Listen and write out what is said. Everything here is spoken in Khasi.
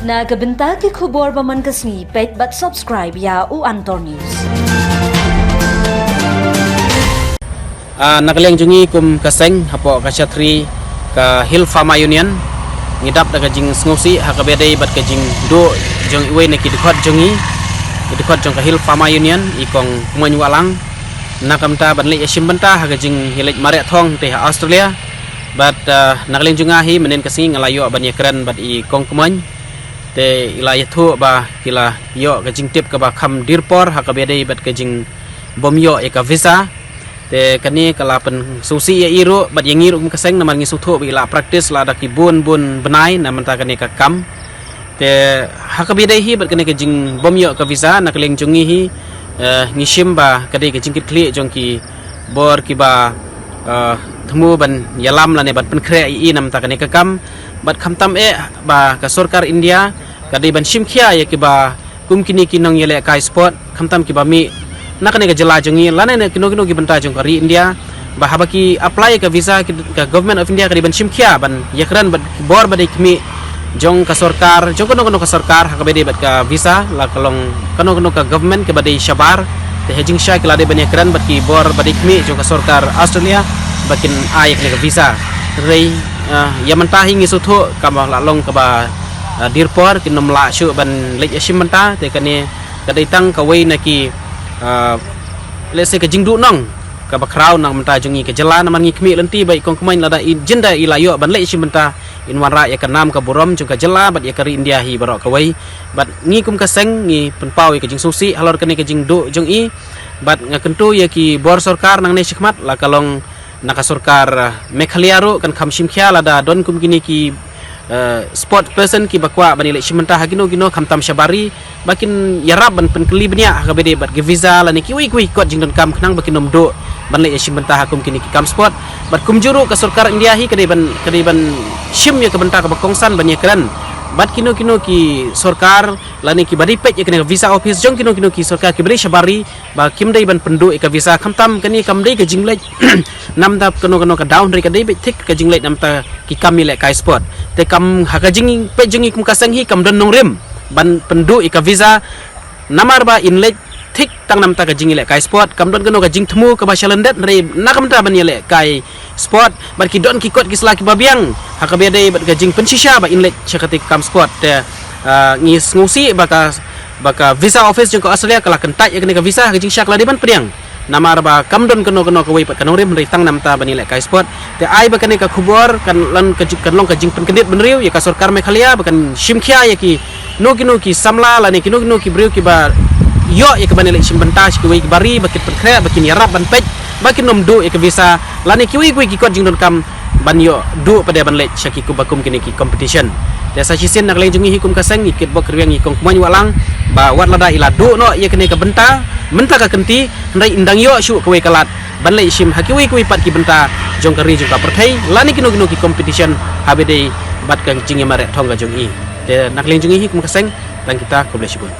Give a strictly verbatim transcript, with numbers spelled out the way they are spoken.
Na ka bynta ki khubor ba man ka sngi, peit bad subscribe ïa U Antor News. Ah, na ka liang jong ngi kum ka seng hapoh ka Chhatri ka Hill Farmer Union, ngi dap da ka jingsngewsih ha kaba ïadei bad ka jingduh jong iwei na ki dkhot jong ngi, ki dkhot jong ka Hill Farmer Union, i Kong Kmoin Wahlang, na ka bynta ban leit ïashim bynta ha ka jingïaleit mareh thong te ha Australia. Bad, ah, na ka liang jong nga hi mynhynnin ka sngi nga la ïoh ban ïakren bad i Kong Kmoin. Te i la ïathuh ba ki la ïoh ka jingtip kaba kham dyrpor ha kaba ïadei bad ka jingbym ïoh ïa ka visa. Te kane ka la pynsngewsih ïa i ruh bad ïa ngi ruh kum ka seng, namar ngi sngewthuh ba i la practice la da ki bun bun bnai na bynta kane ka kam. Te ha kaba ïadei hi bad kane ka jingbym ïoh ka visa, na ka liang jong ngi hi, eh, ngi shim ba ka dei ka jingkitkhlieh jong ki bor kiba, eh, thmu ban ïalam lane ban pynkhreh ïa i na bynta kane ka kam. Bad khamtam eh ba ka sorkar India ka dei ban shim khia ïa kiba kum kine ki nongïalehkai sport, khamtam kiba mih na kane ka jylla jong ngi lane na kino kino ki bynta jong ka ri India, ba haba ki apply ka visa, ki, ka Government of India ka dei ban shim khia ban ïakren bad ki bor ba dei khmih jong ka sorkar, jong kano kano ka sorkar ha kaba ïadei bad ka visa, la ka long kano kano ka government kaba dei shabar. Te ha jingshisha ki la dei ban ïakren bad ki bor ba dei khmih jong ka sorkar Australia ba kin ai ïa kane ka visa. Hynrei, ah, ïa mynta hi ngi sngewthuh kaba la long kaba, ah, dyrpor, kin ym lah shuh ban leit ïashim bynta. Te kane ka dei tang kawei na ki, ah, let's say, ka jingduhnong kaba khraw na ka bynta jong ngi ka jylla, namar ngi khmih lynti ba i Kong Kmoin lada i jin da i la ïoh ban leit ïashim bynta, in wanrah ïa ka nam ka burom jong ka jylla bad ïa ka ri India hi baroh kawei. Bad ngi kum ka seng ngi pynpaw ïa ka jingsngewsih halor kane ka jingduh jong i. Bad nga kyntu ïa ki bor sorkar nangne shakhmat, la ka long na ka sorkar, eh, Meghalaya ruh kan kham shim khia lada don kum kine ki, eh, sport person kiba kwah ban ïaleit shim bynta ha kino kino, khamtam shabar ri, ba kin ïarap ban pynkylli bniah ha kaba ïadei bad ki visa lane kiwei kiwei ki kot jingdonkam khnang ba kin ym duh ban leit ïashim bynta ha kum kine ki kam sport. Bad kumjuh ruh ka sorkar India hi ka dei ban, ka dei ban shim ïa ka bynta kaba kongsan ban ïakren bad kino kino ki sorkar lane kiba dei peit ïa kane ka visa office jong kino kino ki sorkar kiba dei shabar ri, ba kim dei ban pynduh ïa ka visa, khamtam kane kam dei ka jingleit namar kano kano ka daw, hynrei ka dei beit thik ka jingleit namar ki kam ïalehkai sport. Te kam ha ka jingpeit jong ngi kum ka seng hi kam don nongrim ban pynduh ïa ka visa, namar ba in leit thik tang namar ka jingïalehkai sport, kam don kano ka jingthmu kaba shalyndet, hynrei na ka bynta ban ïalehkai sport, bad ki don ki kot ki sla kiba biang ha kaba ïadei bad ka jingpynshisha ba in leit sha kata ka kam sport. Te, ah, ngi sngewsih ba ka, ba ka visa office jong ka Australia ka la kyntait ïa kane ka visa ha ka jingshisha ka la dei ban pdiang, namar ba kam don kano kano kawei pat ka nongrim, hynrei tang namar ban ïalehkai sport. Te ai ba kane ka khubor kan long ka jing, kan long ka jingpynkyndit bynriew ïa ka sorkar Meghalaya ba kan shim khia ïa kino kino ki samla lane kino kino ki briew kiba ïoh ïa ka ban ïaleit shim bynta sha kiwei kiba ri, ba kin pynkhreh, ba kin ïarap ban peit ba kin ym duh ïa ka visa lane kiwei kiwei ki kot jingdonkam ban ïoh duh pat de ban leit sha ki kum ba kum kine ki competition. Te sa shisien na ka liang jong ngi hi kum ka seng ngi kitbok kyrwiang ïa i Kong Kmoin Wahlang ba wat lada i la duh noh ïa kane ka bynta mynta ka kynti, hynrei in dang ïoh shuh kawei ka lad ban leit shim ha kiwei kiwei pat ki bynta jong ka ri jong ka pyrthei lane kino kino ki competition ha kaba ïadei bad ka jingïamareh thong ka jong i. Te na ka liang jong ngi hi kum ka seng, tang kita, khublei shibun.